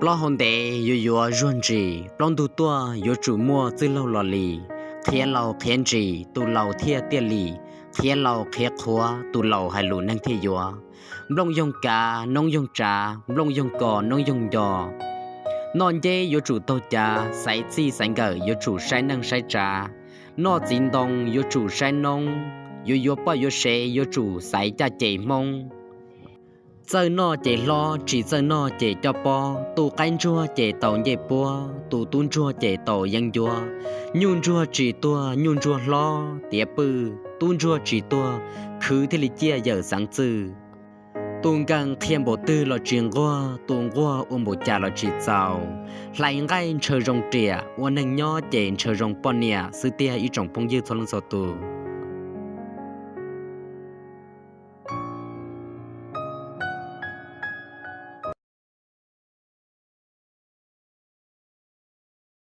Plaub hau ntev yuav yuav zuag ntsis, plaub ntug tuaj yuav tsum muaj txwj laug los li. Qhia laus qhia ntsis tus laus thiaj tiaj li, qhia laus qhia qhuav tus laus hais lus neeg thiaj yuav. Nplooj yoog kav noob yoog tsav, nplooj yoog kos noob yoog nco. Noj nceb yuav tsum taug cav, xaiv txij xaiv nkawm yuav tsum saib neej saib tsav. Noj txiv ntoo yuav tsum saib noob, yuav yuav poj yuav sev yuav tsum xaiv caj ces hmoob. Txawj noj ces hlob, tsis txawj noj ces coj pob. Tu qaib ntsuag ces tau ncej puab, tu tub ntsuag ces tau yeeb ncuab. Nyuj ntsuag tsis tuag nyuj ntsuag hlob tiav pwj, tub ntsuag tsis tuag khwv thiaj li ciaj yawm xeev txwj. Tu nkees qhia npaum twg los tsis nquag, tu nquag ua npaum cas los tsis txaus. Hlais nqaij ntshaw zoo riam, ua neeg nyob ces ntshaw zoo poj niam xwb tiag ib tsoom phooj ywg txhua leej txhua tus.